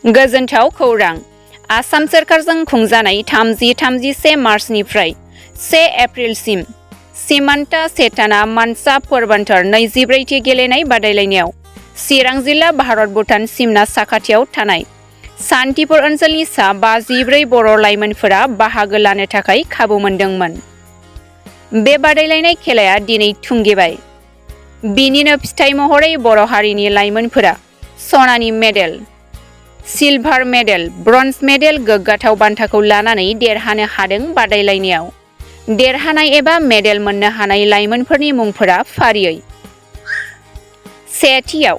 गोजोनथाव खौरां आसाम सोरखारजों खुंजानाय 30-31 मार्चनिफ्राय 1 एप्रिलसिम सीमान्ता सेटाना मानसा पोरबन्तर 24थि गेलेनाय बादायलायनायाव चिरां जिल्ला भारत भुटान सिमना साखाथियाव थानाय सान्तिपुर ओनसोलनि सा 54 बर' लाइमोनफोरा बाहागो लानो थाखाय खाबु मोनदोंमोन। बे बादायलायनाय खेलाया दिनै थुंगेबाय। बिनिनो फिथाइ महरै बर' हारिनि लाइमोनफोरा सनानि medal, silver medal, bronze medal गोग्गाथाव बान्थाखौ लानानै देरहानो हादों। बादायलायनायाव देरहानाय एबा मेडेल मोननो हानाय लाइमोनफोरनि मुंफोरा फारियै सेथियाव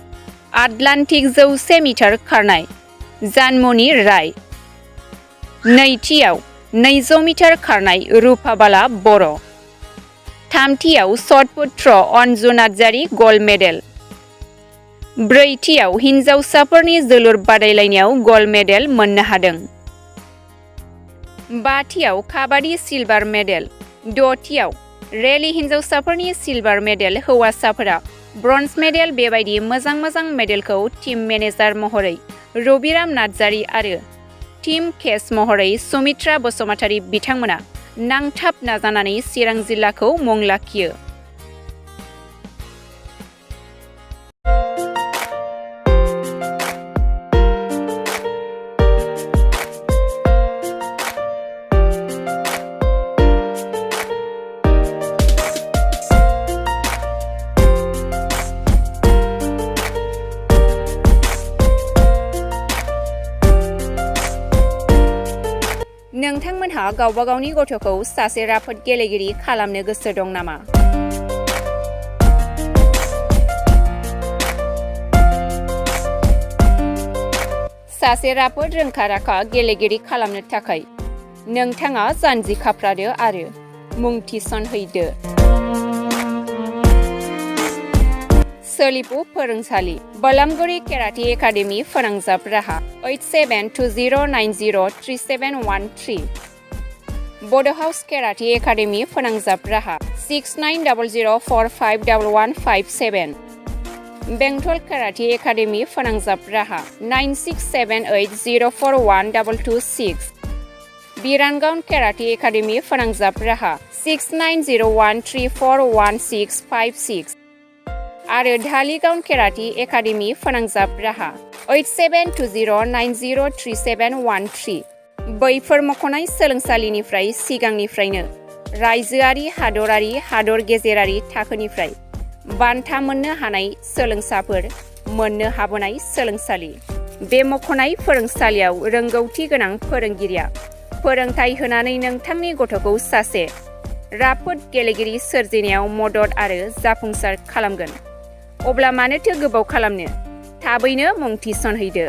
आटलान्टिक 100 मिटार खारनाय जानमुनि राय, नैथियाव 200 मिटार खारनाय रुपाबाला बर', थामथियाव शटपुट थ्र' अन्जु नार्जारी गल्ड मेडेल, ब्रैथियाव हिन्जावसाफोरनि जोलुर बादायलायनायाव गल्ड मेडेल मोननो हादों, बाथियाव काबादि सिलभार मेडेल, द'थियाव रेली हिन्जावसाफोरनि सिलभार मेडेल, हौवासाफोरा ब्रन्ज मेडेल। बेबायदि मोजां मेडेलखौ टीम मेनेजार महरै रबिराम नार्जारी आरो टीम केस महरै सुमित्रा बसुमतारी बिथांमोना नांथाब नाजानानै चिरां जिल्लाखौ मुं लाखियो। नोंथांमोनहा गावबा गावनि गथ'खौ सासे राफोद गेलेगिरि खालामनो गोसो दं नामा? सासे राफोद रोंखा-राखा गेलेगिरि खालामनो थाखाय नोंथाङा जानजि खाफ्रादो आरो मुं थिसनहैदो। सोलिफु फोरोंसालि बलामगुरि केराटे एकाडेमि फोनांजाब राहा 8720903713 बड' हाउस केराटे एकाडेमि फोनांजाब राहा 6900451157 बेंटल केराटे एकाडेमि फोनांजाब राहा 9678041226 बिरानगाव केराटे एकाडेमि फोनांजाब राहा 6901341656 आरो धालिगाव केराटे एकाडेमि फोनांजाब राहा 8720903713 बैफोर मख'नाय सोलोंसालिनिफ्राय सिगांनिफ्रायनो रायजोआरि, हादरारि, हादर गेजेरारि थाखोनिफ्राय बान्था मोननो हानाय सोलोंसाफोर मोननो हाबोनाय सोलोंसालि। बे मख'नाय फोरोंसालियाव रोंगौथि गोनां फोरोंगिरिया फोरोंथाय होनानै नोंथांनि गथ'खौ सासे राफोद गेलेगिरि सोरजिनायाव मदद आरो जाफुंसार खालामगोन। अब्ला मानोथो गोबाव खालामनो? थाबैनो मुं थिसनहैदो।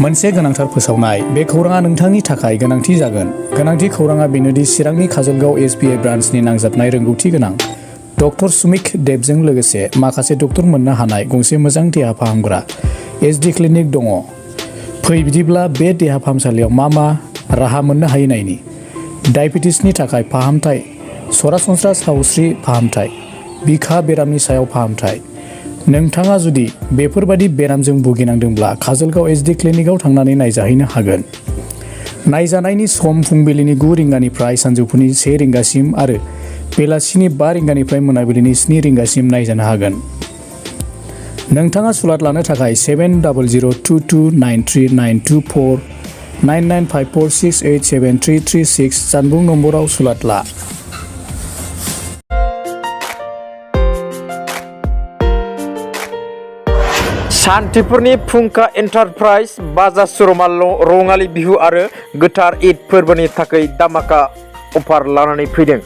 मोनसे गोनांथार फोसावनाय। बे खौराङा नोंथांनि थाखाय गोनांथि जागोन। गोनांथि खौराङा बेनोदि चिरांनि काजलगाव SBI ब्रान्चनि नांजाबनाय रोंगौथि गोनां डक्टर सुमिक देबजों लोगोसे माखासे डक्टर मोननो हानाय गंसे मोजां देहा फाहामग्रा SD क्लिनिक दङ। फै बिदिब्ला बे देहा फाहामसालियाव मा राहा मोननो हायो नायनि। डायबेटिसनि थाखाय फाहामथाय, सरासनस्रा सावस्रि फाहामथाय, बिखा बेरामनि सायाव फाहामथाय। नोंथाङा जुदि बेफोरबादि बेरामजों भुगिनांदोंब्ला काजलगाव SD क्लिनिकआव थांनानै नायजाहैनो हागोन। नायजानायनि सम फुंबिलिनि 9 रिंगानिफ्राय सानजौफुनि 1 रिंगासिम आरो बेलासिनि 5 रिंगानिफ्राय मोनाबिलिनि 7 रिंगासिम नायजानो हागोन। नोंथाङा सुलाद लानो थाखाय 7002293924 9954687336 जानबुं नम्बराव सुलाद ला। सान्तिपुरनि फुंखा एन्टारप्राइज बाजार श'रुमा रङालि बिहु आरो गोथार ईद फोरबोनि थाखाय दामाका अफार लानानै फैदों।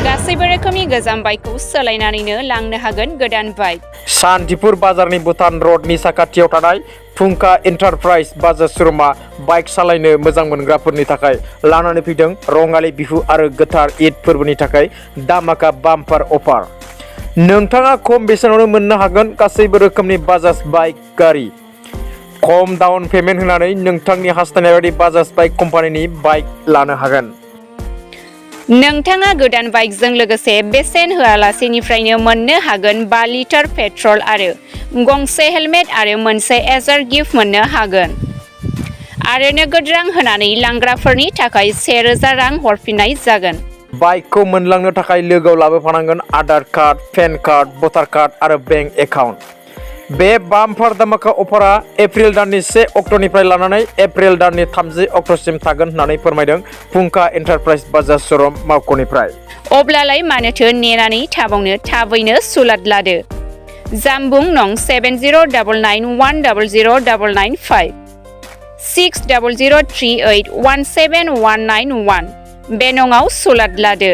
गासैबो रोखोमनि गोजाम बाइकखौ सोलायनानैनो लांनो हागोन गोदान बाइक। सान्तिपुर बाजारनि भुटान रडनि साखाथियाव थानाय फुंखा एन्टारप्राइज बाजार श'रुमा बाइक सालायनो मोजां मोनग्राफोरनि थाखाय लानानै फैदों रङालि बिहु आरो गोथार ईद फोरबोनि थाखाय दामाका बाम्पार अफार। नोंथाङा खम बेसेनावनो मोननो हागोन गासैबो रोखोमनि बाजाज बाइक गारि। खम डाउन पेमेन्ट होनानै नोंथांनि हास्थायनाय बायदि बाजाज बाइक कम्पानिनि बाइक लानो हागोन। नोंथाङा गोदान बाइकजों लोगोसे बेसेन होआलासेनिफ्रायनो मोननो हागोन 5 लिटार पेट्रल आरो गंसे हेलमेट आरो मोनसे एजार गिफ्ट मोननो हागोन। आरो नोगोद रां होनानै लांग्राफोरनि थाखाय 1000 रां हरफिननाय जागोन। बाइकखौ मोनलांनो थाखाय लोगोआव लाबोफानांगोन आधार कार्ड, पेन कार्ड, भटार कार्ड आरो बेंक एकाउन्ट। बे बाम्पार धामाका अफारा एप्रिल दाननि 1 अक्ट'निफ्राय लानानै एप्रिल दाननि 30 अक्ट'सिम थागोन होननानै फोरमायदों फुंखा एन्टारप्राइज बाजाज श'रुम मावख'निफ्राय। अब्लालाय मानोथो नेनानै थाबावनो, थाबैनो सुलाद लादो। जामबुं नं 7099100995 6003817191 बे नङाव सुलाद लादो।